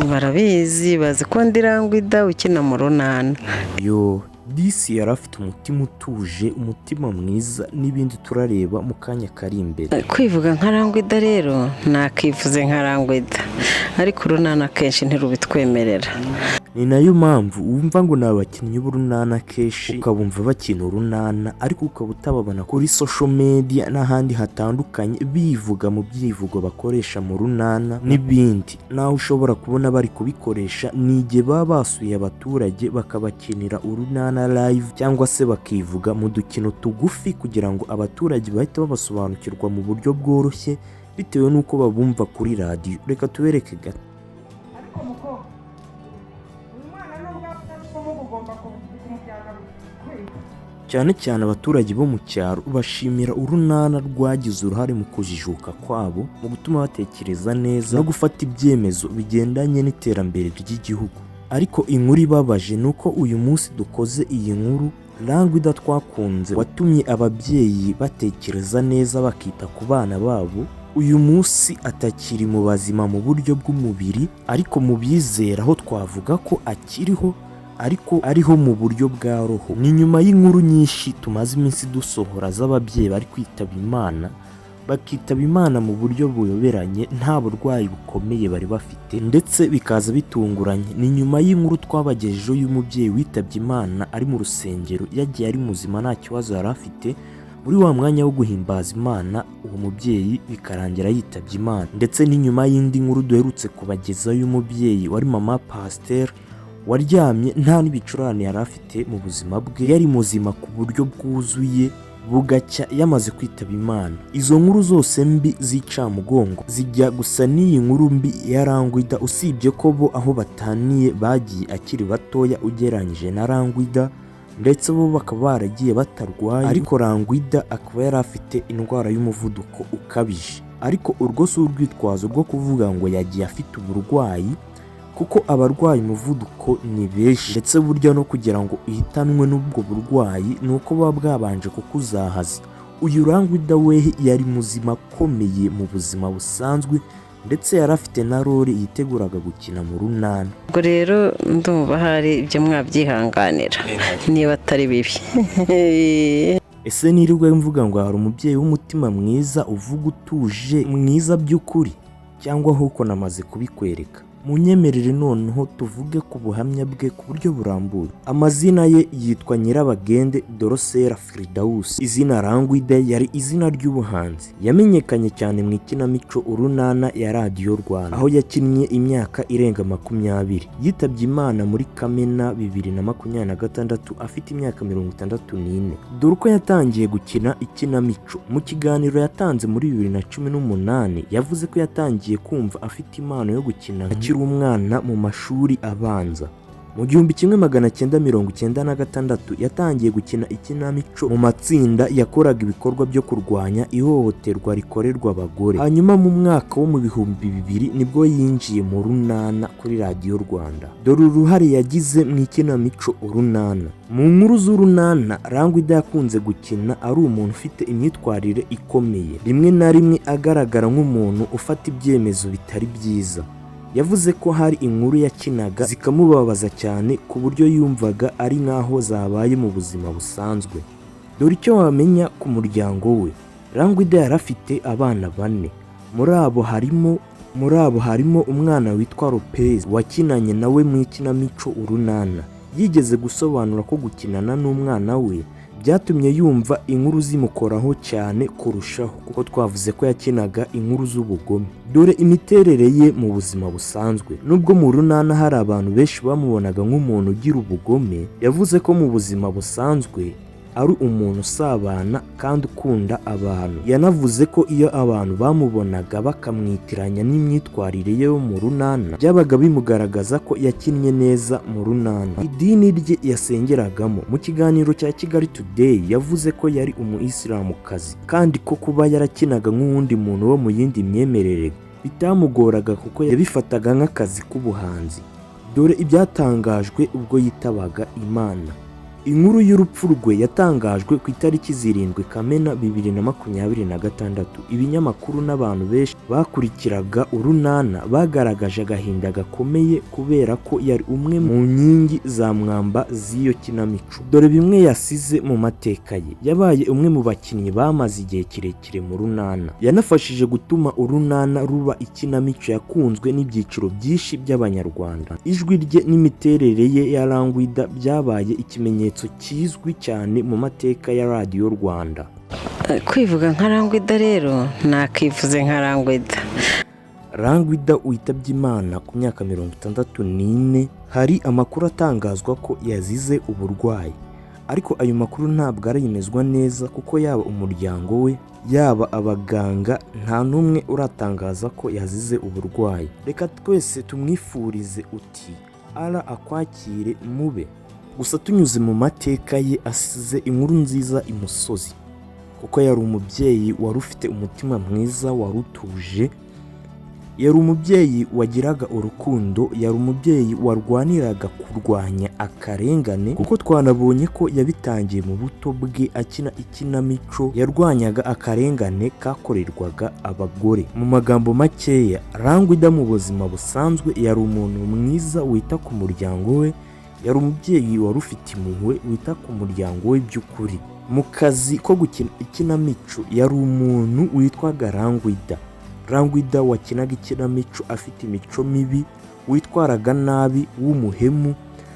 Barabizi, bazi ko ndi Rangwida ukina mu runana. Yo disi, yari afite umutima utuje, umutima mwiza, n'ibindi turareba mu kanya kari imbere. Kwivuga nka Rangwida rero, nakivuze nka Rangwida, ariko urunana akenshi ntirubitwemerera. Ni nayo mpamvu wumva ngo ni abakinnyi b'urunana, kenshi ukabumva bakina urunana, ariko ukaba utababona kuri social media n'ahandi hatandukanye bivuga mu byivugo bakoresha mu runana n'ibindi. Naho ushobora kubona bari kubikoresha ni igihe baba basuye abaturage bakabakinira urunana live, cyangwa se bakivuga mu dukino tugufi kugira ngo abaturage bahite babasobanukirwa mu buryo bworoshye bitewe n'uko babumva kuri radiyo. Reka tubereke gato. Ariko mukobwa, uyu mwana nubwo afite ubumuga, ugomba kumujyana kwiga. Cyane cyane abaturage bo mu cyaro bashimira urunana rwagize uruhare mu kujijuka kwabo, mu gutuma batekereza neza no gufata ibyemezo bigendanye n'iterambere ry'igihugu. Ariko inkuru ibabaje ni uko uyu munsi dukoze iyi nkuru, Rangwida twakunze watumye ababyeyi batekereza neza bakita ku bana babo, uyu munsi atakiri mu bazima mu buryo bw'umubiri. Ariko mu bizera aho twavuga ko akiriho, ariko ariho mu buryo bwa roho. Ni nyuma y'inkuru nyinshi tumaze iminsi dusohora z'ababyeyi bari kwitaba Imana, bakitaba Imana mu buryo buyoberanye, nta burwayi bukomeye bari bafite, ndetse bikaza bitunguranye. Ni nyuma y'inkuru twabagejejeho y'umubyeyi witabye Imana ari mu rusengero, yagiye ari muzima, nta kibazo yari afite, muri wa mwanya wo guhimbaza Imana uwo mubyeyi bikarangira yitabye Imana. Ndetse ni nyuma y'indi nkuru duherutse kubagezaho y'umubyeyi wari mama pasiteri waryamye nta n'ibicurane yari afite mu buzima bwe, yari muzima ku buryo bwuzuye, bugacya yamaze kwitaba Imana. Izo nkuru zose mbi z'icamugongo zijya gusa n'iyi nkuru mbi ya Rangwida, usibye ko bo aho bataniye bagiye akiri batoya ugereranyije na Rangwida, ndetse bo bakaba baragiye batarwaye, ariko Rangwida akaba yari afite indwara y'umuvuduko ukabije. Ariko urwo si urwitwazo rwo kuvuga ngo yagiye afite uburwayi, kuko abarwaye umuvuduko ni benshi, ndetse burya no kugira ngo uhitanwe n'ubwo burwayi ni uko buba bwabanje kukuzahaza. Uyu Rangwida we yari muzima akomeye mu buzima busanzwe, ndetse yari afite na role yiteguraga gukina mu runana. Ubwo rero ndumva hari ibyo mwabyihanganira niba atari bibi. Ese nirirwe mvuga ngo hari umubyeyi w'umutima mwiza, uvuga utuje, mwiza by'ukuri, cyangwa ahubwo namaze kubikwereka? Munyemerere noneho tuvuge ku buhamya bwe ku buryo burambuye. Amazina ye yitwa Nyirabagende Dorosera Firidawusi. Izina Rangwida yari izina ry'ubuhanzi. Yamenyekanye cyane mu ikinamico Urunana ya Radiyo Rwanda, aho yakinnye imyaka irenga 20. Yitabye Imana muri Kamena 2026 afite imyaka 64. Dore uko yatangiye gukina ikinamico. Mu kiganiro yatanze muri 2018, yavuze ko yatangiye kumva afite impano yo gukina akiri umwana mu mashuri abanza. Mu 1996 yatangiye gukina ikinamico mu matsinda yakoraga ibikorwa byo kurwanya ihohoterwa rikorerwa abagore. Hanyuma mu mwaka wo mu 2000 nibwo yinjiye mu runana kuri Radiyo Rwanda. Dore uruhare yagize mu ikinamico Urunana. Mu nkuru z'urunana, Rangwida yakunze gukina ari umuntu ufite imyitwarire ikomeye, rimwe na rimwe agaragara nk'umuntu ufata ibyemezo bitari byiza. Yavuze ko hari inkuru yakinaga zikamubabaza cyane, ku buryo yumvaga ari nk'aho zabaye mu buzima busanzwe. Dore icyo wamenya ku muryango we. Rangwida yari afite abana bane. Muri abo harimo umwana witwa Lopez wakinanye nawe mu ikinamico Urunana. Yigeze gusobanura ko gukinana n'umwana we byatumye yumva inkuru zimukoraho cyane kurushaho, kuko twavuze ko yakinaga inkuru z'ubugome. Dore imiterere ye mu buzima busanzwe. Nubwo mu runana hari abantu benshi bamubonaga nk'umuntu ugira ubugome, yavuze ko mu buzima busanzwe ari umuntu usabana kandi ukunda abantu. Yanavuze ko iyo abantu bamubonaga bakamwitiranya n'imyitwarire ye yo mu runana, byabaga bimugaragaza ko yakinnye neza mu runana. Idini rye yasengeragamo. Mu kiganiro cya Kigali Today yavuze ko yari umuyisilamukazi, kandi ko kuba yarakinaga nk'uwundi muntu wo mu yindi myemerere bitamugoraga, kuko yabifataga nk'akazi k'ubuhanzi. Dore ibyatangajwe ubwo yitabaga Imana. Inkuru y'urupfu rwe yatangajwe ku itariki 7 Kamena 2026. Ibinyamakuru n'abantu benshi bakurikiraga Urunana bagaragaje agahinda gakomeye kubera ko yari umwe mu nkingi za mwamba z'iyo kinamico. Dore bimwe yasize mu mateka ye: yabaye umwe mu bakinnyi bamaze igihe kirekire mu Runana, yanafashije gutuma Urunana ruba ikinamico yakunzwe n'ibyiciro byinshi by'Abanyarwanda. Ijwi rye n'imiterere ye ya Rangwida byabaye ikimenyetso kizwi cyane mu mateka ya Radiyo Rwanda. Kwivuga nka Rangwida rero, nakivuze nka Rangwida. Rangwida witabye Imana ku myaka 64, hari amakuru atangazwa ko yazize uburwayi, ariko ayo makuru ntabwo aremezwa neza kuko yaba umuryango we, yaba abaganga, nta n'umwe uratangaza ko yazize uburwayi. Reka twese tumwifurize uti ara akwakire mube. Gusa tunyuze mu mateka ye, asize inkuru nziza imusozi, kuko yari umubyeyi wari ufite umutima mwiza, wari utuje, yari umubyeyi wagiraga urukundo, yari umubyeyi warwaniraga kurwanya akarengane, kuko twanabonye ko yabitangiye mu buto bwe akina ikinamico yarwanyaga akarengane kakorerwaga abagore. Mu magambo makeya, Rangwida mu buzima busanzwe yari umuntu mwiza wita ku muryango we, yari umubyeyi wari ufite impuhwe wita ku muryango we by'ukuri. Mu kazi ko gukina ikinamico yari umuntu witwaga Rangwida. Rangwida wakinaga ikinamico afite imico mibi, witwaraga nabi, w'umuhemu,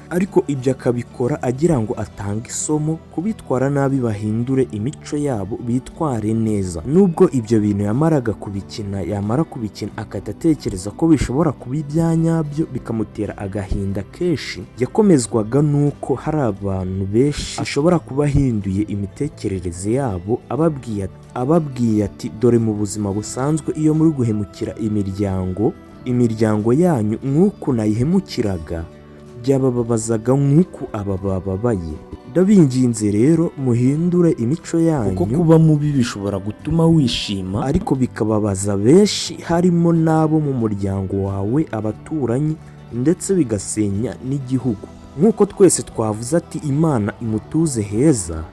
ariko ibyo akabikora agira ngo atange isomo ku bitwara nabi bahindure imico yabo bitware neza. Nubwo ibyo bintu yamaraga kubikina, yamara kubikina agahita atekereza ko bishobora kuba ibya nyabyo, bikamutera agahinda kenshi, yakomezwaga n'uko hari abantu benshi ashobora kuba ahinduye imitekerereze yabo, ababwiye ati: "Dore mu buzima busanzwe iyo muri guhemukira imiryango yanyu nk'uku nayihemukiraga, byabababazaga nk'uku aba bababaye. Ndabinginze rero muhindure imico yanyu, kuko kuba mubi bishobora gutuma wishima, ariko bikababaza benshi, harimo n'abo mu muryango wawe, abaturanyi, ndetse bigasenya n'igihugu." Nk'uko twese twavuze ati Imana imutuze heza,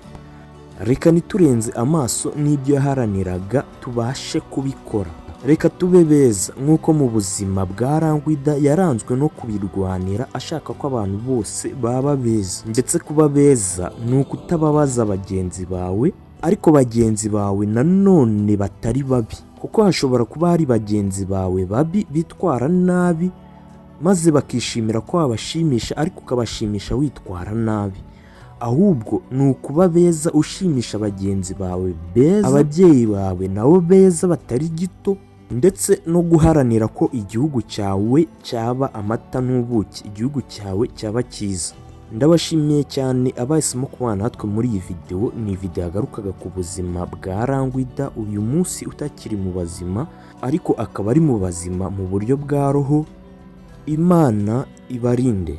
reka ntiturenze amaso n'ibyo yaharaniraga, tubashe kubikora. Reka tube beza nk'uko mu buzima bwa Rangwida yaranzwe no kubirwanira, ashaka ko abantu bose baba beza. Ndetse kuba beza ni ukutababaza bagenzi bawe, ariko bagenzi bawe nanone batari babi, kuko hashobora kuba hari bagenzi bawe babi bitwara nabi maze bakishimira ko wabashimisha, ariko ukabashimisha witwara nabi. Ahubwo ni ukuba beza ushimisha bagenzi bawe beza, ababyeyi bawe nabo beza batari gito, ndetse no guharanira ko igihugu cyawe cyaba amata n'ubuki, igihugu cyawe cyaba cyiza. Ndabashimiye cyane abahisemo kubana natwe muri iyi videwo. Ni videwo yagarukaga ku buzima bwa Rangwida, uyu munsi utakiri mu bazima, ariko akaba ari mu bazima mu buryo bwa roho. Imana ibarinde.